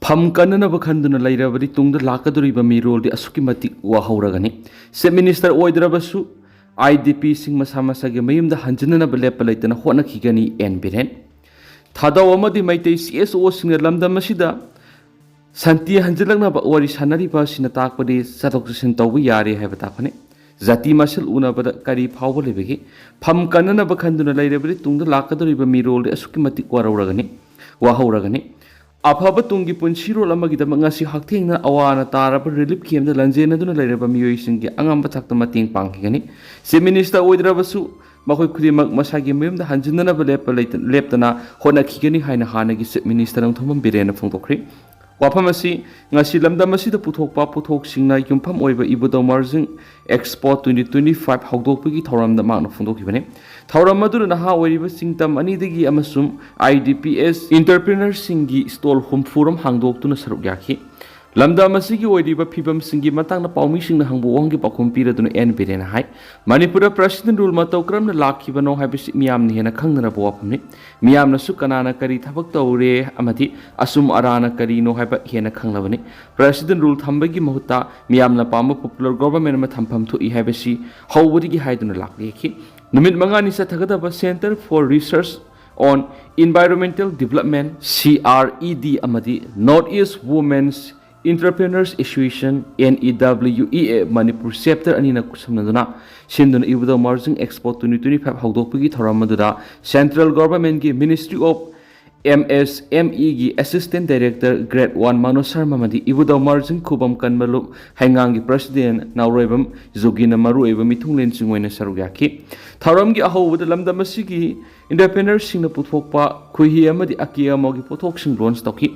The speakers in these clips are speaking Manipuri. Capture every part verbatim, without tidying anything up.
ꯐꯝ ꯀꯟꯅꯅꯕ ꯈꯟꯗꯨꯅ ꯂꯩꯔꯕꯗꯤ ꯇꯨꯡꯗ ꯂꯥꯛꯀꯗꯧꯔꯤꯕ ꯃꯤꯔꯣꯜꯗꯤ ꯑꯁꯨꯛꯀꯤ ꯃꯇꯤꯛ ꯋꯥꯍꯧꯔꯒꯅꯤ꯫ ꯆꯤꯐ ꯃꯤꯅꯤꯁꯇꯔ ꯑꯣꯏꯗ꯭ꯔꯕꯁꯨ, ꯑꯥꯏ ꯗꯤ ꯄꯤꯁꯤꯡ ꯃꯁꯥ ꯃꯁꯥꯒꯤ ꯃꯌꯨꯝꯗ ꯍꯟꯖꯤꯟꯅꯅꯕ ꯂꯦꯞꯄ ꯂꯩꯇꯅ ꯍꯣꯠꯅꯈꯤꯒꯅꯤ ꯑꯦꯟ ꯕꯤꯔꯦꯟ꯫ ꯊꯥꯗꯧ ꯑꯃꯗꯤ ꯃꯩꯇꯩ ꯁꯤ ꯑꯦꯁ ꯑꯣꯁꯤꯡꯅ ꯂꯝꯗꯝ ꯑꯁꯤꯗ ꯁꯥꯟꯇꯤ ꯍꯟꯖꯤꯜꯂꯛꯅꯕ ꯋꯥꯔꯤ ꯁꯥꯟꯅꯔꯤꯕ ꯑꯁꯤꯅ ꯇꯥꯛꯄꯗꯤ ꯆꯠꯊꯣꯛ ꯆꯠꯁꯤꯟ ꯇꯧꯕ ꯌꯥꯔꯦ ꯍꯥꯏꯕ ꯇꯥꯛꯄꯅꯤ꯫ ꯖꯥꯇꯤ ꯃꯁꯦꯜ ꯎꯅꯕꯗ ꯀꯔꯤ ꯐꯥꯎꯕ ꯂꯩꯕꯒꯦ? ꯐꯝ ꯀꯟꯅꯅꯕ ꯈꯟꯗꯨꯅ ꯂꯩꯔꯕꯗꯤ ꯇꯨꯡꯗ ꯂꯥꯛꯀꯗꯧꯔꯤꯕ ꯃꯤꯔꯣꯜꯗꯤ ꯑꯁꯨꯛꯀꯤ ꯃꯇꯤꯛ ꯋꯥꯔꯧꯔꯒꯅꯤ, ꯋꯥꯍꯧꯔꯒꯅꯤ꯫ ꯑꯐꯕ ꯇꯨꯡꯒꯤ ꯄꯨꯟꯁꯤꯔꯣꯜ ꯑꯃꯒꯤꯗꯃꯛ ꯉꯁꯤ ꯍꯛꯊꯦꯡꯅ ꯑꯋꯥ ꯑꯅꯥ ꯇꯥꯔꯕ ꯔꯤꯂꯤꯐ ꯀꯦꯝꯞꯇ ꯂꯥꯟꯖꯦꯟꯅꯗꯨꯅ ꯂꯩꯔꯕ ꯃꯤꯑꯣꯏꯁꯤꯡꯒꯤ ꯑꯉꯝꯕ ꯊꯥꯛꯇ ꯃꯇꯦꯡ ꯄꯥꯡꯈꯤꯒꯅꯤ꯫ ꯆꯤꯐ ꯃꯤꯅꯤꯁꯇꯔ ꯑꯣꯏꯗ꯭ꯔꯕꯁꯨ, ꯃꯈꯣꯏ ꯈꯨꯗꯤꯡꯃꯛ ꯃꯁꯥꯒꯤ ꯃꯌꯨꯝꯗ ꯍꯟꯖꯤꯟꯅꯅꯕ ꯂꯦꯞꯄ ꯂꯩꯇ-, ꯂꯦꯞꯇꯅ ꯍꯣꯠꯅꯈꯤꯒꯅꯤ ꯍꯥꯏꯅ ꯍꯥꯟꯅꯒꯤ ꯆꯤꯐ ꯃꯤꯅꯤꯁꯇꯔ ꯅꯣꯡꯊꯣꯝꯕꯝ ꯕꯤꯔꯦꯟꯅ ꯐꯣꯡꯗꯣꯛꯈ꯭ꯔꯤ꯫ ꯋꯥꯐꯝ ꯑꯁꯤ ꯉꯁꯤ ꯂꯝꯗꯝ ꯑꯁꯤꯗ ꯄꯨꯊꯣꯛꯄ ꯄꯣꯠꯊꯣꯛꯁꯤꯡꯅ ꯌꯨꯝꯐꯝ ꯑꯣꯏꯕ Ibudhou Marjing expo twenty twenty five ꯍꯧꯗꯣꯛꯄꯒꯤ ꯊꯧꯔꯝꯗ ꯃꯍꯥꯛꯅ ꯐꯣꯡꯗꯣꯛꯈꯤꯕꯅꯤ꯫ ꯊꯧꯔꯝ ꯑꯗꯨꯗ ꯅꯍꯥ ꯑꯣꯏꯔꯤꯕꯁꯤꯡ ꯇꯝ ꯑꯅꯤꯗꯒꯤ ꯑꯃꯁꯨꯡ I D P S ꯏꯟꯇꯔꯄ꯭ꯔꯤꯅꯔꯁꯤꯡꯒꯤ stall ꯍꯨꯝꯐꯨ ꯔꯣꯝ ꯍꯥꯡꯗꯣꯛꯇꯨꯅ ꯁꯔꯨꯛ ꯌꯥꯈꯤ꯫ ꯂꯝꯗꯝ ꯑꯁꯤꯒꯤ ꯑꯣꯏꯔꯤꯕ ꯐꯤꯕꯝꯁꯤꯡꯒꯤ ꯃꯇꯥꯡꯗ ꯄꯥꯎꯃꯤꯁꯤꯡꯅ ꯍꯪꯕ ꯋꯥꯍꯪꯒꯤ ꯄꯥꯎꯈꯨꯝ ꯄꯤꯔꯗꯨꯅ ꯑꯦꯟ ꯕꯤꯔꯦꯟꯅ ꯍꯥꯏ, ꯃꯅꯤꯄꯨꯔꯗ ꯄ꯭ꯔꯁꯤꯗꯦꯟ ꯔꯨꯜ ꯃꯇꯧ ꯀꯔꯝꯅ ꯂꯥꯛꯈꯤꯕꯅꯣ ꯍꯥꯏꯕꯁꯤ ꯃꯤꯌꯥꯝꯅ ꯍꯦꯟꯅ ꯈꯪꯅꯔꯕ ꯋꯥꯐꯝꯅꯤ꯫ ꯃꯤꯌꯥꯝꯅꯁꯨ ꯀꯅꯥꯅ ꯀꯔꯤ ꯊꯕꯛ ꯇꯧꯔꯦ ꯑꯃꯗꯤ ꯑꯆꯨꯝ ꯑꯔꯥꯟꯅ ꯀꯔꯤꯅꯣ ꯍꯥꯏꯕ ꯍꯦꯟꯅ ꯈꯪꯂꯕꯅꯤ꯫ ꯄ꯭ꯔꯁꯤꯗꯦꯟ ꯔꯨꯜ ꯊꯝꯕꯒꯤ ꯃꯍꯨꯠꯇ ꯃꯤꯌꯥꯝꯅ ꯄꯥꯝꯕ ꯄꯣꯄꯨꯂꯔ ꯒꯣꯚꯔꯟꯃꯦꯟꯠ ꯑꯃ ꯊꯝꯐꯝ ꯊꯣꯛꯏ ꯍꯥꯏꯕꯁꯤ ꯍꯧꯕꯗꯒꯤ ꯍꯥꯏꯗꯨꯅ ꯂꯥꯛꯂꯦꯈꯤ꯫ ꯅꯨꯃꯤꯠ ꯃꯉꯥꯅꯤ ꯆꯠꯊꯒꯗꯕ Centre for Research on Environmental Development, C R E D, ꯑꯃꯗꯤ North East Women's Entrepreneurs Association, N E W E A, Manipur chapter ꯑꯅꯤꯅ ꯈꯨꯠꯁꯝꯅꯗꯨꯅ ꯁꯤꯟꯗꯨꯅ Ibudhou Marjing expo twenty twenty five ꯍꯧꯗꯣꯛꯄꯒꯤ ꯊꯧꯔꯝ ꯑꯗꯨꯗ ꯁꯦꯟꯇ꯭ꯔꯦꯜ ꯒꯣꯚꯔꯟꯃꯦꯟꯠꯀꯤ ministry of M S M ꯏꯒꯤ assistant director grade one Manoj Sharma Ibudhou ꯏꯕꯨꯙꯧ ꯃꯥꯔꯖꯤꯡ ꯈꯨꯕꯝ ꯀꯟꯕꯂꯨꯞ ꯍꯩꯉꯥꯡꯒꯤ ꯄ꯭ꯔꯁꯤꯗꯦꯟꯠ ꯅꯥꯎꯔꯣꯏꯕꯝ ꯖꯣꯒꯤꯅ ꯃꯔꯨꯑꯣꯏꯕ ꯃꯤꯊꯨꯡꯂꯦꯟꯁꯤꯡ ꯑꯣꯏꯅ ꯁꯔꯨꯛ ꯌꯥꯈꯤ꯫ ꯊꯧꯔꯝꯒꯤ ꯑꯍꯧꯕꯗ ꯂꯝꯗꯝ ꯑꯁꯤꯒꯤ ꯏꯟꯇꯔꯄ꯭ꯔꯤꯅꯔꯁꯤꯡꯅ ꯄꯨꯊꯣꯛꯄ ꯈꯣꯏꯍꯤ ꯑꯃꯗꯤ ꯑꯀꯦ ꯑꯃꯧꯒꯤ ꯄꯣꯠꯊꯣꯛꯁꯤꯡ ꯂꯣꯟꯆ ꯇꯧꯈꯤ꯫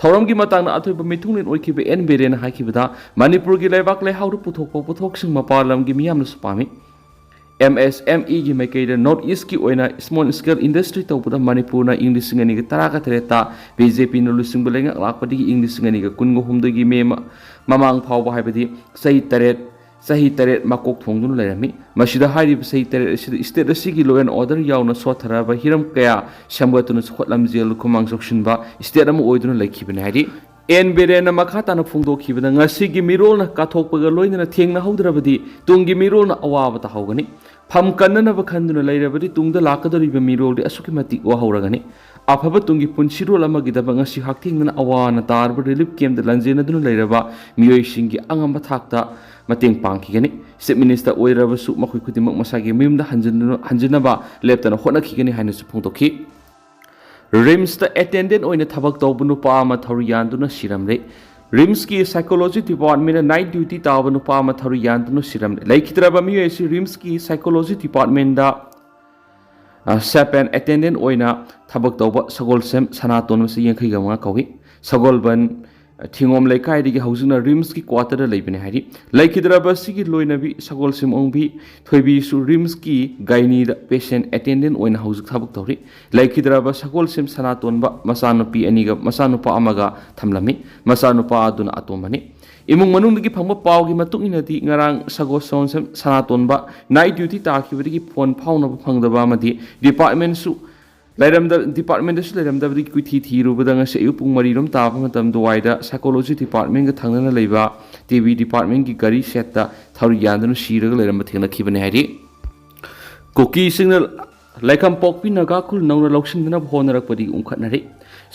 ꯊꯧꯔꯝꯒꯤ ꯃꯇꯥꯡꯗ ꯑꯊꯣꯏꯕ ꯃꯤꯊꯨꯡꯂꯦꯟ ꯑꯣꯏꯈꯤꯕ ꯑꯦꯟ ꯕꯤꯔꯦꯟꯅ ꯍꯥꯏꯈꯤꯕꯗ, ꯃꯅꯤꯄꯨꯔꯒꯤ ꯂꯩꯕꯥꯛ ꯂꯩꯍꯥꯎꯗ ꯄꯨꯊꯣꯛꯄ ꯄꯣꯠꯊꯣꯛꯁꯤꯡ ꯃꯄꯥꯟ ꯂꯝꯒꯤ ꯃꯤꯌꯥꯝꯅꯁꯨ ꯄꯥꯝꯃꯤ꯫ ꯑꯦꯝ ꯑꯦꯁ ꯑꯦꯝ ꯏꯒꯤ ꯃꯥꯏꯀꯩꯗ ꯅꯣꯔꯠ ꯏꯁ꯭ꯠꯀꯤ ꯑꯣꯏꯅ ꯁ꯭ꯃꯣꯜ ꯁ꯭ꯀꯦꯜ ꯏꯟꯗꯁꯇ꯭ꯔꯤ ꯇꯧꯕꯗ ꯃꯅꯤꯄꯨꯔꯅ ꯏꯪ ꯂꯤꯁꯤꯡ ꯑꯅꯤꯒ ꯇꯔꯥꯒ ꯇꯔꯦꯠꯇ ꯕꯤ ꯖꯦ ꯄꯤꯅ ꯂꯨꯆꯤꯡꯕ ꯂꯩꯉꯥꯛ ꯂꯥꯛꯄꯗꯒꯤ ꯏꯪ ꯂꯤꯁꯤꯡ ꯑꯅꯤꯒ ꯀꯨꯟꯒ ꯍꯨꯝꯗꯣꯏꯒꯤ ꯃꯦ ꯃ-, ꯃꯃꯥꯡ ꯐꯥꯎꯕ, ꯍꯥꯏꯕꯗꯤ ꯆꯍꯤ ꯇꯔꯦꯠ, ꯆꯍꯤ ꯇꯔꯦꯠ ꯃꯀꯣꯛ ꯊꯣꯡꯗꯨꯅ ꯂꯩꯔꯝꯃꯤ꯫ ꯃꯁꯤꯗ ꯍꯥꯏꯔꯤꯕ ꯆꯍꯤ ꯇꯔꯦꯠ ꯑꯁꯤꯗ ꯁ꯭ꯇꯦꯠ ꯑꯁꯤꯒꯤ law and order ꯌꯥꯎꯅ ꯁꯣꯠꯊꯔꯕ ꯍꯤꯔꯝ ꯀꯌꯥ ꯁꯦꯝꯒꯠꯇꯨꯅ ꯆꯥꯎꯈꯠ ꯂꯝꯖꯦꯜ ꯈꯨꯃꯥꯡ ꯆꯥꯎꯁꯤꯟꯕ ꯁ꯭ꯇꯦꯠ ꯑꯃ ꯑꯣꯏꯗꯨꯅ ꯂꯩꯈꯤꯕꯅꯤ ꯍꯥꯏꯔꯤ꯫ ꯑꯦꯟ ꯕꯤꯔꯦꯟꯅ ꯃꯈꯥ ꯇꯥꯅ ꯐꯣꯡꯗꯣꯛꯈꯤꯕꯗ, ꯉꯁꯤꯒꯤ ꯃꯤꯔꯣꯜꯅ ꯀꯥꯊꯣꯛꯄꯒ ꯂꯣꯏꯅꯅ ꯊꯦꯡꯅꯍꯧꯗ꯭ꯔꯕꯗꯤ ꯇꯨꯡꯒꯤ ꯃꯤꯔꯣꯜꯅ ꯑꯋꯥꯕ ꯇꯥꯍꯧꯒꯅꯤ꯫ ꯐꯝ ꯀꯟꯅꯅꯕ ꯈꯟꯗꯨꯅ ꯂꯩꯔꯕꯗꯤ ꯇꯨꯡꯗ ꯂꯥꯛꯀꯗꯧꯔꯤꯕ ꯃꯤꯔꯣꯜꯗꯤ ꯑꯁꯨꯛꯀꯤ ꯃꯇꯤꯛ ꯋꯥꯍꯧꯔꯒꯅꯤ꯫ ꯑꯐꯕ ꯇꯨꯡꯒꯤ ꯄꯨꯟꯁꯤꯔꯣꯜ ꯑꯃꯒꯤꯗꯃꯛ ꯉꯁꯤ ꯍꯛꯊꯦꯡꯅꯅ ꯑꯋꯥ ꯑꯅꯥ ꯇꯥꯔꯕ ꯔꯤꯂꯤꯐ ꯀꯦꯝꯞꯇ ꯂꯟꯖꯦꯟꯅꯗꯨꯅ ꯂꯩꯔꯕ ꯃꯤꯑꯣꯏꯁꯤꯡꯒꯤ ꯑꯉꯝꯕ ꯊꯥꯛꯇ ꯃꯇꯦꯡ ꯄꯥꯡꯈꯤꯒꯅꯤ꯫ ꯆꯤꯐ ꯃꯤꯅꯤꯁꯇꯔ ꯑꯣꯏꯔꯕꯁꯨ ꯃꯈꯣꯏ ꯈꯨꯗꯤꯡꯃꯛ ꯃꯁꯥꯒꯤ ꯃꯌꯨꯝꯗ ꯍꯟꯖꯤꯟꯗꯨꯅ-, ꯍꯟꯖꯤꯟꯅꯕ ꯂꯦꯞꯇꯅ ꯍꯣꯠꯅꯈꯤꯒꯅꯤ ꯍꯥꯏꯅꯁꯨ ꯐꯣꯡꯗꯣꯛꯈꯤ꯫ ꯔꯤꯝꯁꯇ ꯑꯦꯇꯦꯟꯗꯦꯟꯠ ꯑꯣꯏꯅ ꯊꯕꯛ ꯇꯧꯕ ꯅꯨꯄꯥ ꯑꯃ ꯊꯧꯔꯤ ꯌꯥꯟꯗꯨꯅ ꯁꯤꯔꯝꯂꯦ꯫ ꯔꯤꯝꯁꯀꯤ ꯁꯥꯏꯀꯣꯂꯣꯖꯤ ꯗꯤꯄꯥꯔꯠꯃꯦꯟꯗ ꯅꯥꯏꯠ ꯗ꯭ꯌꯨꯇꯤ ꯇꯥꯕ ꯅꯨꯄꯥ ꯑꯃ ꯊꯧꯔꯤ ꯌꯥꯟꯗꯨꯅ ꯁꯤꯔꯝꯂꯦ꯫ ꯂꯩꯈꯤꯗ꯭ꯔꯕ ꯃꯤꯑꯣꯏ ꯑꯁꯤ ꯔꯤꯝꯁꯀꯤ ꯁꯥꯏꯀꯣꯂꯣꯖꯤ ꯗꯤꯄꯥꯔꯠꯃꯦꯟꯗ, ꯑ, ꯁꯦꯞ ꯑꯦꯟ ꯑꯦꯇꯦꯟꯗꯦꯟꯠ ꯑꯣꯏꯅ ꯊꯕꯛ ꯇꯧꯕ ꯁꯒꯣꯜꯁꯦꯝ ꯁꯅꯥꯇꯣꯟ, ꯃꯁꯤ ꯌꯥꯡꯈꯩꯒ ꯃꯉꯥ ꯀꯧꯏ꯫ ꯁꯒꯣꯜꯕꯟ ꯊꯤꯉꯣꯝ ꯂꯩꯀꯥꯏꯗꯒꯤ ꯍꯧꯖꯤꯛꯅ ꯔꯤꯝꯁꯀꯤ ꯀ꯭ꯋꯥꯇꯔꯗ ꯂꯩꯕꯅꯤ ꯍꯥꯏꯔꯤ꯫ ꯂꯩꯈꯤꯗ꯭ꯔꯕ ꯑꯁꯤꯒꯤ ꯂꯣꯏꯅꯕꯤ ꯁꯒꯣꯜꯁꯦꯝ ꯑꯣꯡꯕꯤ ꯊꯣꯏꯕꯤꯁꯨ ꯔꯤꯝꯁꯀꯤ ꯒꯥꯏꯅꯤꯗ ꯄꯦꯁꯦꯟ ꯑꯦꯇꯦꯟꯗꯦꯟꯠ ꯑꯣꯏꯅ ꯍꯧꯖꯤꯛ ꯊꯕꯛ ꯇꯧꯔꯤ꯫ ꯂꯩꯈꯤꯗ꯭ꯔꯕ ꯁꯒꯣꯜꯁꯦꯝ ꯁꯅꯥꯇꯣꯟꯕ ꯃꯆꯥꯅꯨꯄꯤ ꯑꯅꯤꯒ ꯃꯆꯥꯅꯨꯄꯥ ꯑꯃꯒ ꯊꯝꯂꯝꯃꯤ꯫ ꯃꯆꯥꯅꯨꯄꯥ ꯑꯗꯨꯅ ꯑꯇꯣꯝꯕꯅꯤ꯫ ꯏꯃꯨꯡ ꯃꯅꯨꯡꯗꯒꯤ ꯐꯪꯕ ꯄꯥꯎꯒꯤ ꯃꯇꯨꯡ ꯏꯟꯅꯗꯤ, ꯉꯔꯥꯡ ꯁꯒꯣꯜꯁꯦꯝ ꯁꯅꯥꯇꯣꯟꯕ ꯅꯥꯏꯠ ꯗ꯭ꯌꯨꯇꯤ ꯇꯥꯈꯤꯕꯗꯒꯤ ꯐꯣꯟ ꯐꯥꯎꯅꯕ ꯐꯪꯗꯕ ꯑꯃꯗꯤ ꯗꯤꯄꯥꯔꯠꯃꯦꯟꯁꯨ ꯂꯩꯔꯝꯗ-, ꯗꯤꯄꯥꯔꯠꯃꯦꯟꯗꯁꯨ ꯂꯩꯔꯝꯗꯕꯗꯒꯤ ꯀꯣꯏꯊꯤ ꯊꯤꯔꯨꯕꯗ ꯉꯁꯤ ꯑꯌꯨꯛ ꯄꯨꯡ ꯃꯔꯤꯔꯣꯝ ꯇꯥꯕ ꯃꯇꯝ ꯑꯗꯨꯋꯥꯏꯗ ꯁꯥꯏꯀꯣꯂꯣꯖꯤ ꯗꯤꯄꯥꯔꯠꯃꯦꯟꯒ ꯊꯪꯅꯅ ꯂꯩꯕ ꯇꯤ ꯕꯤ ꯗꯤꯄꯥꯔꯠꯃꯦꯟꯒꯤ ꯒꯥꯔꯤ ꯁꯦꯠꯇ ꯊꯧꯔꯤ ꯌꯥꯟꯗꯨꯅ ꯁꯤꯔꯒ ꯂꯩꯔꯝꯕ ꯊꯦꯡꯅꯈꯤꯕꯅꯤ ꯍꯥꯏꯔꯤ꯫ ꯀꯨꯀꯤꯁꯤꯡꯅ ꯂꯩꯈꯝꯄꯣꯛꯄꯤ ꯅꯥꯒꯥ ꯈꯨꯜ ꯅꯧꯅ ꯂꯧꯁꯤꯟꯗꯅꯕ ꯍꯣꯠꯅꯔꯛꯄꯗꯒꯤ ꯎꯪꯈꯠꯅꯔꯤ꯫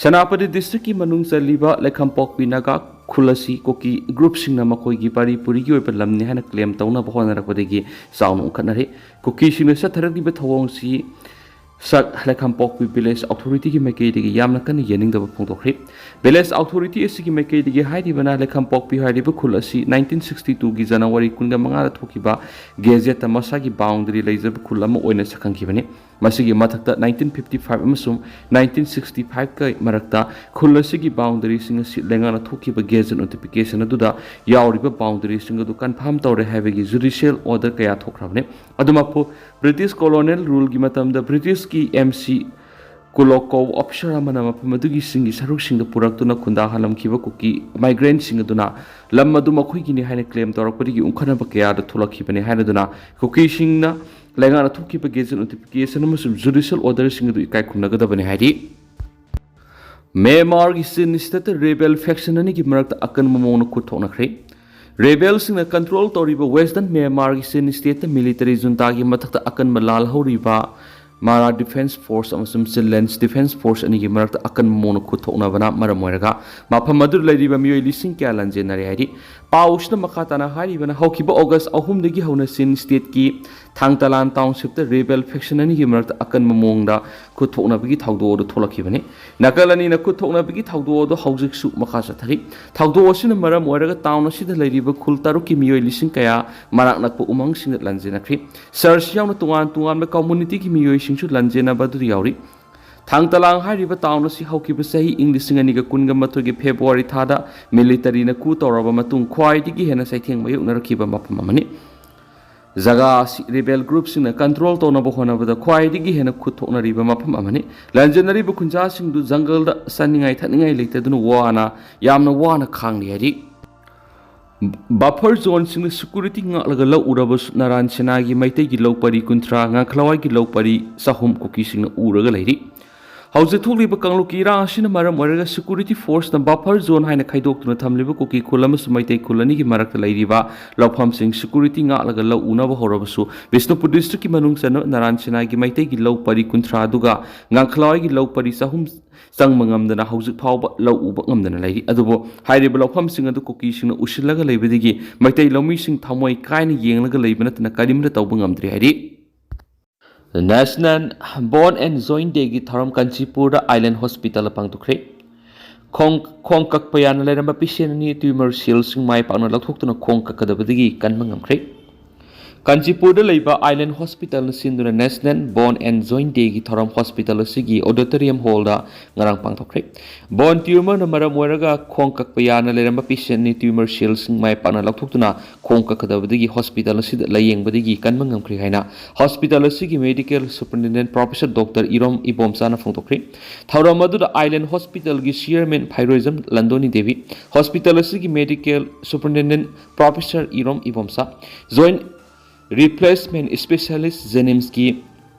ꯁꯦꯅꯥꯄꯇꯤ ꯗꯤꯁꯇ꯭ꯔꯤꯛꯀꯤ ꯃꯅꯨꯡ ꯆꯜꯂꯤꯕ ꯂꯩꯈꯝꯄꯣꯛꯄꯤ ꯅꯥꯒꯥ ꯈꯨꯜ ꯑꯁꯤ ꯀꯨꯀꯤ ꯒ꯭ꯔꯨꯞꯁꯤꯡꯅ ꯃꯈꯣꯏꯒꯤ ꯄꯥꯔꯤ ꯄꯨꯔꯤꯒꯤ ꯑꯣꯏꯕ ꯂꯝꯅꯤ ꯍꯥꯏꯅ ꯀ꯭ꯂꯦꯝ ꯇꯧꯅꯕ ꯍꯣꯠꯅꯔꯛꯄꯗꯒꯤ ꯆꯥꯎꯅ ꯎꯪꯈꯠꯅꯔꯤ꯫ ꯀꯨꯀꯤꯁꯤꯡꯅ ꯆꯠꯊꯔꯛꯂꯤꯕ ꯊꯧꯑꯣꯡꯁꯤ ꯁꯛ ꯂꯩꯈꯝꯄꯣꯛꯄꯤ ꯚꯤꯂꯦꯖ ꯑꯣꯊꯣꯔꯤꯇꯤꯒꯤ ꯃꯥꯏꯀꯩꯗꯒꯤ ꯌꯥꯝꯅ ꯀꯟꯅ ꯌꯦꯡꯅꯤꯡꯗꯕ ꯐꯣꯡꯗꯣꯛꯈ꯭ꯔꯤ꯫ ꯚꯤꯂꯦꯖ ꯑꯣꯊꯣꯔꯤꯇꯤ ꯑꯁꯤꯒꯤ ꯃꯥꯏꯀꯩꯗꯒꯤ ꯍꯥꯏꯔꯤꯕꯅ, ꯂꯩꯈꯝꯄꯣꯛꯄꯤ ꯍꯥꯏꯔꯤꯕ ꯈꯨꯜ ꯑꯁꯤ ꯅꯥꯏꯟꯇꯤꯟ ꯁꯤꯛꯁꯇꯤ ꯇꯨꯒꯤ ꯖꯅꯋꯥꯔꯤ ꯀꯨꯟꯒ ꯃꯉꯥꯗ ꯊꯣꯛꯈꯤꯕ ꯒꯦꯖꯦꯠꯇ ꯃꯁꯥꯒꯤ ꯕꯥꯎꯟꯗꯔꯤ ꯂꯩꯖꯕ ꯈꯨꯜ ꯑꯃ ꯑꯣꯏꯅ ꯁꯛꯈꯪꯈꯤꯕꯅꯤ꯫ ꯃꯁꯤꯒꯤ ꯃꯊꯛꯇ ꯅꯥꯏꯟꯇꯤꯟ ꯐꯤꯐꯇꯤ ꯐꯥꯏꯚ ꯑꯃꯁꯨꯡ ꯅꯥꯏꯟꯇꯤꯟ ꯁꯤꯛꯁꯇꯤ ꯐꯥꯏꯚꯀ ꯃꯔꯛꯇ ꯈꯨꯜ ꯑꯁꯤꯒꯤ ꯕꯥꯎꯟꯗꯔꯤꯁꯤꯡ ꯑꯁꯤ ꯂꯩꯉꯥꯛꯅ ꯊꯣꯛꯈꯤꯕ ꯒꯦꯖꯦꯠ ꯅꯣꯇꯤꯐꯤꯀꯦꯁꯟ ꯑꯗꯨꯗ ꯌꯥꯎꯔꯤꯕ ꯕꯥꯎꯟꯗꯔꯤꯁꯤꯡ ꯑꯗꯨ ꯀꯟꯐꯥꯔꯝ ꯇꯧꯔꯦ ꯍꯥꯏꯕꯒꯤ ꯖꯨꯗꯤꯁꯤꯌꯦꯜ ꯑꯣꯔꯗꯔ ꯀꯌꯥ ꯊꯣꯛꯈ꯭ꯔꯕꯅꯤ꯫ ꯑꯗꯨꯃꯛꯄꯨ, ꯕ꯭ꯔꯤꯇꯤꯁ ꯀꯣꯂꯣꯅꯤꯌꯦꯜ ꯔꯨꯜꯒꯤ ꯃꯇꯝꯗ ꯕ꯭ꯔꯤꯇꯤꯁꯀꯤ ꯑꯦꯝ ꯁꯤ ꯀꯨꯂꯣꯛ ꯀꯧꯕ ꯑꯣꯐꯤꯁꯥꯔ ꯑꯃꯅ ꯃꯐꯝ ꯑꯗꯨꯒꯤ ꯆꯤꯡꯒꯤ ꯁꯔꯨꯛꯁꯤꯡꯗ ꯄꯨꯔꯛꯇꯨꯅ ꯈꯨꯟꯗꯥꯍꯜꯂꯝꯈꯤꯕ ꯀꯨꯀꯤ ꯃꯥꯏꯒ꯭ꯔꯦꯟꯠꯁꯤꯡ ꯑꯗꯨꯅ ꯂꯝ ꯑꯗꯨ ꯃꯈꯣꯏꯒꯤꯅꯤ ꯍꯥꯏꯅ ꯀ꯭ꯂꯦꯝ ꯇꯧꯔꯛꯄꯗꯒꯤ ꯎꯪꯈꯠꯅꯕ ꯀꯌꯥꯗ ꯊꯣꯛꯂꯛꯈꯤꯕꯅꯤ ꯍꯥꯏꯔꯗꯨꯅ, ꯀꯨꯀꯤꯁꯤꯡꯅ ꯂꯩꯉꯥꯛꯅ ꯊꯣꯛꯈꯤꯕ ꯒꯦꯖꯦꯠ ꯅꯣꯇꯤꯐꯤꯀꯦꯁꯟ ꯑꯃꯁꯨꯡ ꯖꯨꯗꯤꯁꯤꯌꯦꯜ ꯑꯣꯔꯗꯔꯁꯤꯡ ꯑꯗꯨ ꯏꯀꯥꯏ ꯈꯨꯝꯅꯒꯗꯕꯅꯤ ꯍꯥꯏꯔꯤ꯫ ꯃ꯭ꯌꯥꯟꯃꯥꯔꯒꯤ ꯆꯤꯟ ꯁ꯭ꯇꯦꯠꯇ ꯔꯦꯕꯦꯜ ꯐꯦꯛꯁꯟ ꯑꯅꯤꯒꯤ ꯃꯔꯛꯇ ꯑꯀꯟꯕ ꯃꯑꯣꯡꯗ ꯈꯨꯠ ꯊꯣꯛꯅꯈ꯭ꯔꯦ꯫ ꯔꯦꯕꯦꯜꯁꯤꯡꯅ ꯀꯟꯇ꯭ꯔꯣꯜ ꯇꯧꯔꯤꯕ ꯋꯦꯁꯇꯔꯟ ꯃ꯭ꯌꯥꯟꯃꯥꯔꯒꯤ ꯆꯤꯟ ꯁ꯭ꯇꯦꯠꯇ ꯃꯤꯂꯤꯇꯔꯤ ꯖꯨꯟꯇꯥꯒꯤ ꯃꯊꯛꯇ ꯑꯀꯟꯕ ꯂꯥꯜꯍꯧꯔꯤꯕ ꯃꯥꯔꯥ ꯗꯤꯐꯦꯟꯁ ꯐꯣꯔꯁ ꯑꯃꯁꯨꯡ ꯆꯤꯟꯂꯦꯟꯁ ꯗꯤꯐꯦꯟꯁ ꯐꯣꯔꯁ ꯑꯅꯤꯒꯤ ꯃꯔꯛꯇ ꯑꯀꯟꯕ ꯃꯑꯣꯡꯗ ꯈꯨꯠ ꯊꯣꯛꯅꯕꯅ ꯃꯔꯝ ꯑꯣꯏꯔꯒ ꯃꯐꯝ ꯑꯗꯨꯗ ꯂꯩꯔꯤꯕ ꯃꯤꯑꯣꯏ ꯂꯤꯁꯤꯡ ꯀꯌꯥ ꯂꯥꯟꯖꯦꯟꯅꯔꯦ ꯍꯥꯏꯔꯤ꯫ ꯄꯥꯎꯁꯤꯅ ꯃꯈꯥ ꯇꯥꯅ ꯍꯥꯏꯔꯤꯕꯅ, ꯍꯧꯈꯤꯕ ꯑꯣꯒꯁ ꯑꯍꯨꯝꯗꯒꯤ ꯍꯧꯅ ꯆꯤꯟ ꯁ꯭ꯇꯦꯠꯀꯤ ꯊꯥꯡꯇꯂꯥꯟ ꯇꯥꯎꯟꯁꯤꯞꯇ ꯔꯦꯕꯦꯜ ꯐꯦꯛꯁꯟ ꯑꯅꯤꯒꯤ ꯃꯔꯛꯇ ꯑꯀꯟꯕ ꯃꯑꯣꯡꯗ ꯈꯨꯠ ꯊꯣꯛꯅꯕꯒꯤ ꯊꯧꯗꯣꯛ ꯑꯗꯨ ꯊꯣꯛꯂꯛꯈꯤꯕꯅꯤ꯫ ꯅꯥꯀꯜ ꯑꯅꯤꯅ ꯈꯨꯠ ꯊꯣꯛꯅꯕꯒꯤ ꯊꯧꯗꯣꯛ ꯑꯗꯨ ꯍꯧꯖꯤꯛꯁꯨ ꯃꯈꯥ ꯆꯠꯊꯔꯤ꯫ ꯊꯧꯗꯣꯛ ꯑꯁꯤꯅ ꯃꯔꯝ ꯑꯣꯏꯔꯒ ꯇꯥꯎꯟ ꯑꯁꯤꯗ ꯂꯩꯔꯤꯕ ꯈꯨꯜ ꯇꯔꯨꯛꯀꯤ ꯃꯤꯑꯣꯏ ꯂꯤꯁꯤꯡ ꯀꯌꯥ ꯃꯅꯥꯛ ꯅꯛꯄ ꯎꯃꯪꯁꯤꯡꯗ ꯂꯥꯟꯖꯦꯟꯅꯈ꯭ꯔꯤ꯫ ꯁꯍꯔꯁꯤ ꯌꯥꯎꯅ ꯇꯣꯉꯥꯟ ꯇꯣꯉꯥꯟꯕ ꯀꯝꯃꯨꯅꯤꯇꯤꯒꯤ ꯃꯤꯑꯣꯏꯁꯤꯡꯁꯨ ꯂꯥꯟꯖꯦꯟꯅꯕ ꯑꯗꯨꯗ ꯌꯥꯎꯔꯤ꯫ ꯊꯥꯡꯇꯂꯥꯡ ꯍꯥꯏꯔꯤꯕ ꯇꯥꯎꯟ ꯑꯁꯤ ꯍꯧꯈꯤꯕ ꯆꯍꯤ ꯏꯪ ꯂꯤꯁꯤꯡ ꯑꯅꯤꯒ ꯀꯨꯟꯒ ꯃꯥꯊꯣꯏꯒꯤ ꯐꯦꯕ꯭ꯔꯨꯋꯥꯔꯤ ꯊꯥꯗ ꯃꯤꯂꯤꯇꯔꯤꯅ ꯀꯨ ꯇꯧꯔꯕ ꯃꯇꯨꯡ ꯈ꯭ꯋꯥꯏꯗꯒꯤ ꯍꯦꯟꯅ ꯆꯩꯊꯦꯡ ꯃꯥꯌꯣꯛꯅꯔꯛꯈꯤꯕ ꯃꯐꯝ ꯑꯃꯅꯤ꯫ ꯖꯒꯥ ꯑꯁꯤ ꯔꯦꯕꯦꯜ ꯒ꯭ꯔꯨꯞꯁꯤꯡꯅ ꯀꯟꯇ꯭ꯔꯣꯜ ꯇꯧꯅꯕ ꯍꯣꯠꯅꯕꯗ ꯈ꯭ꯋꯥꯏꯗꯒꯤ ꯍꯦꯟꯅ ꯈꯨꯠ ꯊꯣꯛꯅꯔꯤꯕ ꯃꯐꯝ ꯑꯃꯅꯤ꯫ ꯂꯥꯟꯖꯦꯟꯅꯔꯤꯕ ꯈꯨꯟꯖꯥꯁꯤꯡꯗꯨ ꯖꯪꯒꯜꯗ ꯆꯥꯅꯤꯡꯉꯥꯏ ꯊꯛꯅꯤꯡꯉꯥꯏ ꯂꯩꯇꯗꯨꯅ ꯋꯥꯅ, ꯌꯥꯝꯅ ꯋꯥꯅ ꯈꯥꯡꯂꯤ ꯍꯥꯏꯔꯤ꯫ ꯕꯐꯔ ꯖꯣꯟꯁꯤꯡꯅ ꯁꯦꯀ꯭ꯌꯨꯔꯤꯇꯤ ꯉꯥꯛꯂꯒ ꯂꯧ ꯎꯔꯕꯁꯨ ꯅꯔꯥꯟ ꯁꯦꯅꯥꯒꯤ ꯃꯩꯇꯩꯒꯤ ꯂꯧ ꯄꯔꯤ ꯀꯨꯟꯊ꯭ꯔꯥ, ꯉꯥꯈꯂꯋꯥꯏꯒꯤ ꯂꯧ ꯄꯔꯤ ꯆꯍꯨꯝ ꯀꯨꯀꯤꯁꯤꯡꯅ ꯎꯔꯒ ꯂꯩꯔꯤ꯫ ꯍꯧꯖꯤꯛ ꯊꯣꯛꯂꯤꯕ ꯀꯥꯡꯂꯨꯞꯀꯤ ꯏꯔꯥꯡ ꯑꯁꯤꯅ ꯃꯔꯝ ꯑꯣꯏꯔꯒ ꯁꯦꯀ꯭ꯌꯨꯔꯤꯇꯤ ꯐꯣꯔꯁꯅ ꯕꯐꯔ ꯖꯣꯟ ꯍꯥꯏꯅ ꯈꯥꯏꯗꯣꯛꯇꯨꯅ ꯊꯝꯂꯤꯕ ꯀꯨꯀꯤ ꯈꯨꯜ ꯑꯃꯁꯨꯡ ꯃꯩꯇꯩ ꯈꯨꯜ ꯑꯅꯤꯒꯤ ꯃꯔꯛꯇ ꯂꯩꯔꯤꯕ ꯂꯧꯐꯝꯁꯤꯡ ꯁꯦꯀ꯭ꯌꯨꯔꯤꯇꯤ ꯉꯥꯛꯂꯒ ꯂꯧ ꯎꯅꯕ ꯍꯧꯔꯕꯁꯨ, ꯕꯤꯁꯅꯨꯄꯨꯔ ꯗꯤꯁꯇ꯭ꯔꯤꯛꯀꯤ ꯃꯅꯨꯡ ꯆꯟꯅꯕ ꯅꯔꯥꯟ ꯁꯦꯅꯥꯒꯤ ꯃꯩꯇꯩꯒꯤ ꯂꯧ ꯄꯔꯤ ꯀꯨꯟꯊ꯭ꯔꯥ ꯑꯗꯨꯒ ꯉꯥꯡꯈꯂꯋꯥꯏꯒꯤ ꯂꯧ ꯄꯔꯤ ꯆꯍꯨꯝ ꯆꯪꯕ ꯉꯝꯗꯅ ꯍꯧꯖꯤꯛ ꯐꯥꯎꯕ ꯂꯧ ꯎꯕ ꯉꯝꯗꯅ ꯂꯩꯔꯤ꯫ ꯑꯗꯨꯕꯨ ꯍꯥꯏꯔꯤꯕ ꯂꯧꯐꯝꯁꯤꯡ ꯑꯗꯨ ꯀꯨꯀꯤꯁꯤꯡꯅ ꯎꯁꯤꯜꯂꯒ ꯂꯩꯕꯗꯒꯤ ꯃꯩꯇꯩ ꯂꯧꯃꯤꯁꯤꯡ ꯊꯃꯣꯏ ꯀꯥꯏꯅ ꯌꯦꯡꯂꯒ ꯂꯩꯕ ꯅꯠꯇꯅ ꯀꯔꯤꯝꯇ ꯇꯧꯕ ꯉꯝꯗ꯭ꯔꯤ ꯍꯥꯏꯔꯤ꯫ National Bone and Joint Day ꯒꯤ ꯊꯧꯔꯝ ꯀꯥꯟꯆꯤꯄꯨꯔꯗ ꯑꯥꯏꯂꯦꯟ ꯍꯣꯁꯄꯤꯇꯥꯜꯗ ꯄꯥꯡꯊꯣꯛꯈ꯭ꯔꯦ꯫ ꯈꯣꯡ, ꯈꯣꯡ ꯀꯛꯄ ꯌꯥꯅ ꯂꯩꯔꯝꯕ ꯄꯦꯁꯦꯟ ꯑꯅꯤ ꯇ꯭ꯌꯨꯃꯔ ꯁꯦꯜꯁꯤꯡ ꯃꯥꯏ ꯄꯥꯛꯅ ꯂꯧꯊꯣꯛꯇꯨꯅ ꯈꯣꯡ ꯀꯛꯀꯗꯕꯗꯒꯤ ꯀꯟꯕ ꯉꯝꯈ꯭ꯔꯦ꯫ ꯀꯥꯟꯆꯤꯄꯨꯔꯗ ꯂꯩꯕ ꯑꯥꯏꯂꯦꯟ ꯍꯣꯁꯄꯤꯇꯥꯜꯅ ꯁꯤꯟꯗꯨꯅ National Bone and Joint Day ꯒꯤ ꯊꯧꯔꯝ ꯍꯣꯁꯄꯤꯇꯥꯜ ꯑꯁꯤꯒꯤ auditorium hall ꯗ ꯉꯔꯥꯡ ꯄꯥꯡꯊꯣꯛꯈ꯭ꯔꯦ꯫ ꯕꯣꯟ ꯇ꯭ꯌꯨꯃꯔꯅ ꯃꯔꯝ ꯑꯣꯏꯔꯒ ꯈꯣꯡ ꯀꯛꯄ ꯌꯥꯅ ꯂꯩꯔꯝꯕ ꯄꯦꯁꯦꯟ ꯑꯅꯤ ꯇ꯭ꯌꯨꯃꯔ ꯁꯦꯜꯁꯤꯡ ꯃꯥꯏ ꯄꯥꯛꯅ ꯂꯧꯊꯣꯛꯇꯨꯅ ꯈꯣꯡ ꯀꯛꯀꯗꯕꯗꯒꯤ ꯍꯣꯁꯄꯤꯇꯥꯜ ꯑꯁꯤꯗ ꯂꯥꯌꯦꯡꯕꯗꯒꯤ ꯀꯟꯕ ꯉꯝꯈ꯭ꯔꯦ ꯍꯥꯏꯅ ꯍꯣꯁꯄꯤꯇꯥꯜ ꯑꯁꯤꯒꯤ medical superintendent professor doctor Irom ꯏꯕꯣꯝꯆꯥꯅ ꯐꯣꯡꯗꯣꯛꯈ꯭ꯔꯦ꯫ ꯊꯧꯔꯝ ꯑꯗꯨꯗ ꯑꯥꯏꯂꯦꯟ ꯍꯣꯁꯄꯤꯇꯥꯜꯒꯤ ꯆꯤꯌꯔꯃꯦꯟ ꯐꯥꯏꯔꯣꯏꯖꯝ ꯂꯟꯗꯣꯅꯤ ꯗꯦꯕꯤ, ꯍꯣꯁꯄꯤꯇꯥꯜ ꯑꯁꯤꯒꯤ medical superintendent professor Irom Ibomcha, joint replacement specialist ꯖꯦꯅꯤꯝꯁꯀꯤ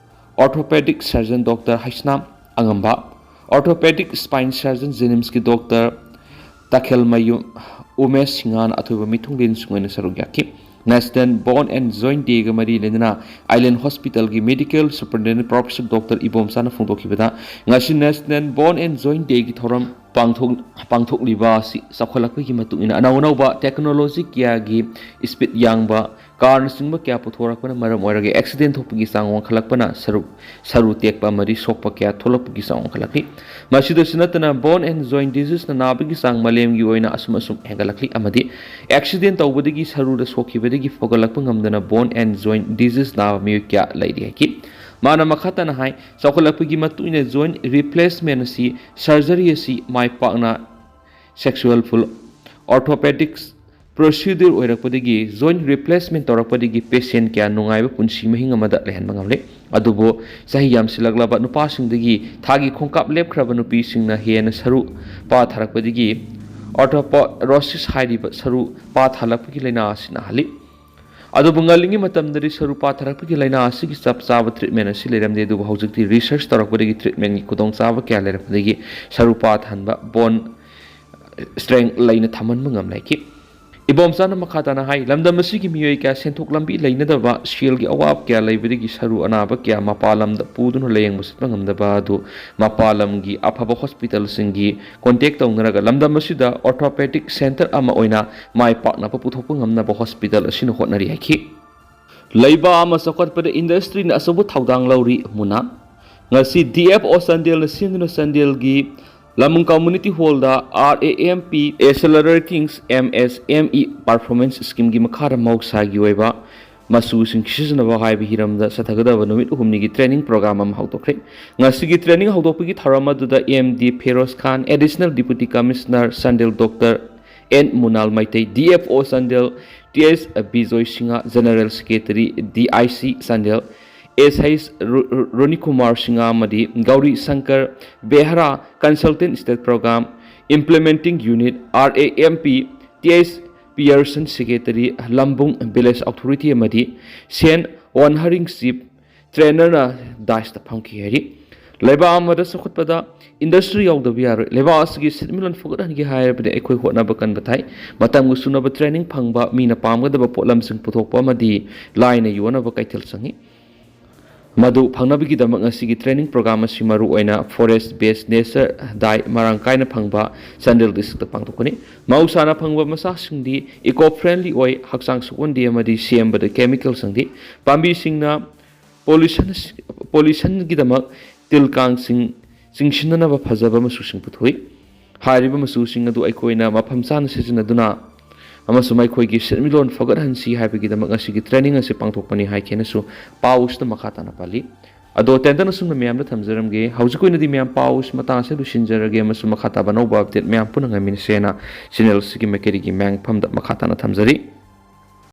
orthopaedic surgeon doctor Heisnam Angamba, Orthopedic Spine Surgeon JNIMSꯀꯤ Doctor ꯇꯈꯦꯜꯃꯌꯨꯝ Umesh ꯁꯤꯡꯍꯅ ꯑꯊꯣꯏꯕ ꯃꯤꯊꯨꯡꯂꯦꯟꯁꯤꯡ ꯑꯣꯏꯅ ꯁꯔꯨꯛ ꯌꯥꯈꯤ꯫ National Bone and Joint Dayꯒ ꯃꯔꯤ ꯂꯩꯅꯅ Island Hospitalꯒꯤ Medical Superintendent Professor Doctor ꯏꯕꯣꯝꯆꯥꯅ ꯐꯣꯡꯗꯣꯛꯈꯤꯕꯗ, ꯉꯁꯤ National Bone and Joint Dayꯒꯤ ꯊꯧꯔꯝ ꯄꯥꯡꯊꯣꯛ-, ꯄꯥꯡꯊꯣꯛꯂꯤꯕ ꯑꯁꯤ ꯆꯥꯎꯈꯠꯂꯛꯄꯒꯤ ꯃꯇꯨꯡ ꯏꯟꯅ ꯑꯅꯧ ꯑꯅꯧꯕ technology ꯀꯌꯥꯒꯤ speed ꯌꯥꯡꯕ carꯅꯆꯤꯡꯕ ꯀꯌꯥ ꯄꯨꯊꯣꯔꯛꯄꯅ ꯃꯔꯝ ꯑꯣꯏꯔꯒ accident ꯊꯣꯛꯄꯒꯤ ꯆꯥꯡ ꯋꯥꯡꯈꯠꯂꯛꯄꯅ ꯁꯔꯨ, ꯁꯔꯨ ꯇꯦꯛꯄ ꯑꯃꯗꯤ ꯁꯣꯛꯄ ꯀꯌꯥ ꯊꯣꯛꯂꯛꯄꯒꯤ ꯆꯥꯡ ꯋꯥꯡꯈꯠꯂꯛꯂꯤ꯫ ꯃꯁꯤꯗꯁꯨ ꯅꯠꯇꯅ, bone and joint diseaseꯅ ꯅꯥꯕꯒꯤ ꯆꯥꯡ ꯃꯥꯂꯦꯝꯒꯤ ꯑꯣꯏꯅ ꯑꯁꯨꯝ ꯑꯁꯨꯝ ꯍꯦꯟꯒꯠꯂꯛꯂꯤ ꯑꯃꯗꯤ accident ꯇꯧꯕꯗꯒꯤ ꯁꯔꯨꯗ ꯁꯣꯛꯈꯤꯕꯗꯒꯤ ꯐꯒꯠꯂꯛꯄ ꯉꯝꯗꯅ bone and joint disease ꯅꯥꯕ ꯃꯤꯑꯣꯏ ꯀꯌꯥ ꯂꯩꯔꯤ ꯍꯥꯏꯈꯤ꯫ ꯃꯥꯅ ꯃꯈꯥ ꯇꯥꯅ ꯍꯥꯏ, ꯆꯥꯎꯈꯠꯂꯛꯄꯒꯤ ꯃꯇꯨꯡ ꯏꯟꯅ joint replacement ꯑꯁꯤ surgery ꯑꯁꯤ ꯃꯥꯏ ꯄꯥꯛꯅ successful orthopedics procedure ꯑꯣꯏꯔꯛꯄꯗꯒꯤ, joint replacement ꯇꯧꯔꯛꯄꯗꯒꯤ patient ꯀꯌꯥ ꯅꯨꯡꯉꯥꯏꯕ ꯄꯨꯟꯁꯤ ꯃꯍꯤꯡ ꯑꯃꯗ ꯂꯩꯍꯟꯕ ꯉꯝꯂꯦ꯫ ꯑꯗꯨꯕꯨ ꯆꯍꯤ ꯌꯥꯝꯁꯤꯜꯂꯛꯂꯕ ꯅꯨꯄꯥꯁꯤꯡꯗꯒꯤ ꯊꯥꯒꯤ ꯈꯣꯡꯀꯥꯞ ꯂꯦꯞꯈ꯭ꯔꯕ ꯅꯨꯄꯤꯁꯤꯡꯅ ꯍꯦꯟꯅ ꯁꯔꯨ ꯄꯥꯊꯔꯛꯄꯗꯒꯤ osteoporosis ꯍꯥꯏꯔꯤꯕ ꯁꯔꯨ ꯄꯥꯊꯂꯛꯄꯒꯤ ꯂꯥꯏꯅꯥ ꯑꯁꯤ ꯅꯥꯍꯜꯂꯤ꯫ ꯑꯗꯨꯕꯨ ꯉꯜꯂꯤꯉꯩ ꯃꯇꯝꯗꯗꯤ ꯁꯔꯨ ꯄꯥꯊꯔꯛꯄꯒꯤ ꯂꯥꯏꯅꯥ ꯑꯁꯤꯒꯤ ꯆꯞ ꯆꯥꯕ treatment ꯑꯁꯤ ꯂꯩꯔꯝꯗꯦ, ꯑꯗꯨꯕꯨ ꯍꯧꯖꯤꯛꯇꯤ research ꯇꯧꯔꯛꯄꯗꯒꯤ treatmentꯒꯤ ꯈꯨꯗꯣꯡꯆꯥꯕ ꯀꯌꯥ ꯂꯩꯔꯛꯄꯗꯒꯤ ꯁꯔꯨ ꯄꯥꯊꯍꯟꯕ, bone strength ꯂꯩꯅ ꯊꯝꯍꯟꯕ ꯉꯝꯂꯛꯈꯤ꯫ ꯏꯕꯣꯝꯆꯥꯅ ꯃꯈꯥ ꯇꯥꯅ ꯍꯥꯏ, ꯂꯝꯗꯝ ꯑꯁꯤꯒꯤ ꯃꯤꯑꯣꯏ ꯀꯌꯥ ꯁꯦꯟꯊꯣꯛ ꯂꯝꯕꯤ ꯂꯩꯅꯗꯕ, ꯁꯦꯜꯒꯤ ꯑꯋꯥꯕ ꯀꯌꯥ ꯂꯩꯕꯗꯒꯤ ꯁꯔꯨ ꯑꯅꯥꯕ ꯀꯌꯥ ꯃꯄꯥꯟ ꯂꯝꯗ ꯄꯨꯗꯨꯅ ꯂꯥꯌꯦꯡꯕ ꯆꯠꯄ ꯉꯝꯗꯕ ꯑꯗꯨ ꯃꯄꯥꯟ ꯂꯝꯒꯤ ꯑꯐꯕ hospitalꯁꯤꯡꯒꯤ contact ꯇꯧꯅꯔꯒ ꯂꯝꯗꯝ ꯑꯁꯤꯗ orthopedic center ꯑꯃ ꯑꯣꯏꯅ ꯃꯥꯏ ꯄꯥꯛꯅꯕ ꯄꯨꯊꯣꯛꯄ ꯉꯝꯅꯕ hospital ꯑꯁꯤꯅ ꯍꯣꯠꯅꯔꯤ ꯍꯥꯏꯈꯤ꯫ ꯂꯩꯕꯥꯛ ꯑꯃ ꯆꯥꯎꯈꯠꯄꯗ industryꯅ ꯑꯆꯧꯕ ꯊꯧꯗꯥꯡ ꯂꯧꯔꯤ꯫ ꯃꯨꯅꯥ꯫ ꯉꯁꯤ DFO ꯆꯥꯟꯗꯦꯜꯅ ꯁꯤꯟꯗꯨꯅ ꯆꯥꯟꯗꯦꯜꯒꯤ ꯂꯝꯃꯨꯡ Community Hallꯗ RAM Accelerating MSME Performance Schemeꯒꯤ ꯃꯈꯥꯗ ꯃꯍꯧꯁꯥꯒꯤ ꯑꯣꯏꯕ ꯃꯆꯨꯁꯤꯡ ꯁꯤꯖꯤꯟꯅꯕ ꯍꯥꯏꯕ ꯍꯤꯔꯝꯗ ꯆꯠꯊꯒꯗꯕ ꯅꯨꯃꯤꯠ ꯍꯨꯝꯅꯤꯒꯤ training program ꯑꯃ ꯍꯧꯗꯣꯛꯈ꯭ꯔꯦ꯫ ꯉꯁꯤꯒꯤ training ꯍꯧꯗꯣꯛꯄꯒꯤ ꯊꯧꯔꯝ ꯑꯗꯨꯗ MD Firoz Khan, Additional Deputy Commissioner Chandel Doctor N Munal Meitei, DFO Chandel T S Bijoy Singh, General Secretary DIC Chandel, S H ꯔꯣ-, ꯔꯣꯅꯤꯀꯨꯃꯥꯔ ꯁꯤꯡꯍ ꯑꯃꯗꯤ Gauri Shankar Behera, Consultant State Program Implementing Unit RAM T S Pearson, Secretary Lambung Village Authority ꯑꯃꯗꯤ ꯁꯦꯟ ꯋꯥꯟꯍꯔꯤꯡ Chief Trainerꯅ dais ꯐꯝꯈꯤ ꯍꯥꯏꯔꯤ꯫ ꯂꯩꯕꯥꯛ ꯑꯃꯗ ꯆꯥꯎꯈꯠꯄꯗ ꯏꯟꯗꯁꯇ꯭ꯔꯤ ꯌꯥꯎꯗꯕ ꯌꯥꯔꯣꯏ꯫ ꯂꯩꯕꯥꯛ ꯑꯁꯤꯒꯤ ꯁꯦꯟꯃꯤꯠꯂꯣꯟ ꯐꯒꯠꯍꯟꯒꯦ ꯍꯥꯏꯔꯕꯗꯤ ꯑꯩꯈꯣꯏ ꯍꯣꯠꯅꯕ ꯀꯟꯕ ꯊꯥꯏ꯫ ꯃꯇꯝꯒ ꯆꯨꯅꯕ ꯇ꯭ꯔꯦꯅꯤꯡ ꯐꯪꯕ, ꯃꯤꯅ ꯄꯥꯝꯒꯗꯕ ꯄꯣꯠꯂꯝꯁꯤꯡ ꯄꯨꯊꯣꯛꯄ ꯑꯃꯗꯤ ꯂꯥꯏꯅ ꯌꯣꯟꯅꯕ ꯀꯩꯊꯦꯜ ꯆꯪꯏ꯫ ꯃꯗꯨ ꯐꯪꯅꯕꯒꯤꯗꯃꯛ ꯉꯁꯤꯒꯤ ꯇ꯭ꯔꯦꯅꯤꯡ ꯄ꯭ꯔꯣꯒ꯭ꯔꯥꯝ ꯑꯁꯤ ꯃꯔꯨꯑꯣꯏꯅ ꯐꯣꯔꯦꯁ ꯕꯦꯁ ꯅꯦꯆꯔ ꯗꯥꯏꯠ ꯃꯔꯥꯡ ꯀꯥꯏꯅ ꯐꯪꯕ ꯆꯥꯟꯗꯦꯜ ꯗꯤꯁꯇ꯭ꯔꯤꯛꯇ ꯄꯥꯡꯊꯣꯛꯀꯅꯤ꯫ ꯃꯍꯧꯁꯥꯅ ꯐꯪꯕ ꯃꯆꯥꯛꯁꯤꯡꯗꯤ ꯏꯀꯣ ꯐ꯭ꯔꯦꯟꯂꯤ ꯑꯣꯏ, ꯍꯛꯆꯥꯡ ꯁꯣꯛꯍꯟꯗꯦ ꯑꯃꯗꯤ ꯁꯦꯝꯕꯗ ꯀꯦꯃꯤꯀꯦꯜ ꯆꯪꯗꯦ꯫ ꯄꯥꯝꯕꯤꯁꯤꯡꯅ ꯄꯣꯂꯨꯁꯟ ꯄꯣꯂꯨꯁꯟꯒꯤꯗꯃꯛ ꯇꯤꯜ ꯀꯥꯡꯁꯤꯡ ꯆꯤꯡꯁꯤꯟꯅꯅꯕ ꯐꯖꯕ ꯃꯆꯨꯁꯤꯡ ꯄꯨꯊꯣꯛꯏ꯫ ꯍꯥꯏꯔꯤꯕ ꯃꯆꯨꯁꯤꯡ ꯑꯗꯨ ꯑꯩꯈꯣꯏꯅ ꯃꯐꯝ ꯆꯥꯅ ꯁꯤꯖꯤꯟꯅꯗꯨꯅ ꯑꯃꯁꯨꯡ ꯑꯩꯈꯣꯏꯒꯤ ꯁꯦꯟꯃꯤꯠꯂꯣꯟ ꯐꯒꯠꯍꯟꯁꯤ ꯍꯥꯏꯕꯒꯤꯗꯃꯛ ꯉꯁꯤꯒꯤ ꯇ꯭ꯔꯦꯅꯤꯡ ꯑꯁꯤ ꯄꯥꯡꯊꯣꯛꯄꯅꯤ ꯍꯥꯏꯈꯤꯅꯁꯨ ꯄꯥꯎꯁꯤꯗ ꯃꯈꯥ ꯇꯥꯅ ꯄꯜꯂꯤ꯫ ꯑꯗꯣ ꯇꯦꯟꯇꯛꯅ ꯁꯨꯝꯅ ꯃꯌꯥꯝꯗ ꯊꯝꯖꯔꯝꯒꯦ꯫ ꯍꯧꯖꯤꯛ ꯑꯣꯏꯅꯗꯤ ꯃꯌꯥꯝ ꯄꯥꯎꯁꯤ ꯃꯇꯥꯡ ꯑꯁꯤꯗ ꯂꯣꯏꯁꯤꯟꯖꯔꯒꯦ ꯑꯃꯁꯨꯡ ꯃꯈꯥ ꯇꯥꯕ ꯑꯅꯧꯕ ꯑꯞꯗꯦꯠ ꯃꯌꯥꯝ ꯄꯨꯟꯅ ꯉꯥꯏꯃꯤꯟꯅꯁꯦꯅ ꯆꯦꯅꯦꯜ ꯑꯁꯤꯒꯤ ꯃꯥꯏꯀꯩꯗꯒꯤ ꯃꯌꯥꯝꯒꯤ ꯐꯝꯗ ꯃꯈꯥ ꯇꯥꯅ ꯊꯝꯖꯔꯤ꯫